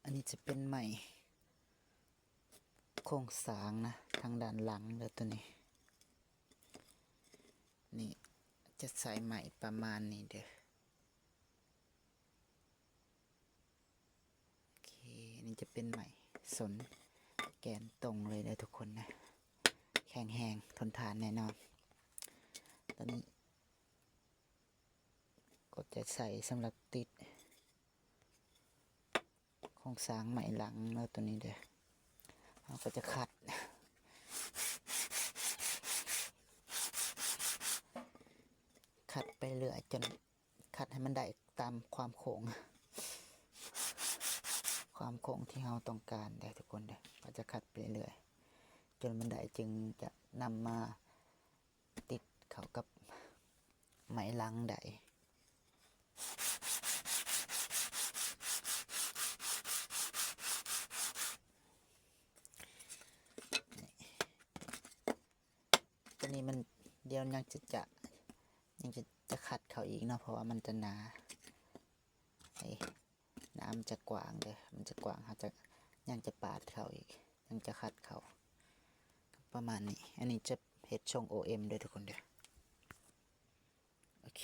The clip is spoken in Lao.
ອັນນີ້ຈະເປັນໄມ້ໂຄງສ້າງນະ ທາງດ້ານຫຼັງເດີໂຕນີ້. ນີ້ຈະໃຊ້ໄມ້ປະມານນີ້ເດີ. ໂອເຄ ນີ້ຈະເປັນໄມ້ສົນແກ່ນຕົງເລີຍເດີທຸກຄົນນະ ແຂງແຮງທົນທານແນ່ນອນ. ໂຕນີ້ກໍຈະໃຊ້ສຳລັບຕິດໂຄງສ້າງໄມ້ຫຼັງເນາະ ໂຕນີ້ເດີ. ເຮົາກໍຈະຂັດ ຂັດໄປເລື້ອຍ ຈົນຂັດໃຫ້ມັນໄດ້ຕາມຄວາມໂຄ້ງ ຄວາມໂຄ້ງທີ່ເຮົາຕ້ອງການເດີທຸກຄົນເດີ. ກໍຈະຂັດໄປເລື້ອຍ ຈົນມັນໄດ້ ຈຶ່ງຈະນຳມາຕິດເຂົ້າກັບໄມ້ຫຼັງໄດ້. ໂຕນີ້ມັນ ດຽວຍັງຈະ ຈະ ຍັງຈະ ຈະຂັດເຂົ້າອີກເນາະ ເພາະວ່າມັນຈະໜາ ເອີ ໜາ ມັນຈະກວ້າງເດີ ມັນຈະກວ້າງ ເຮົາຈະ ຍັງຈະປາດເຂົ້າອີກ ຍັງຈະຂັດເຂົ້າ ປະມານນີ້. ອັນນີ້ຈະເຮັດຊົງໂອເອັມເດີທຸກຄົນເດີ. ໂອເຄ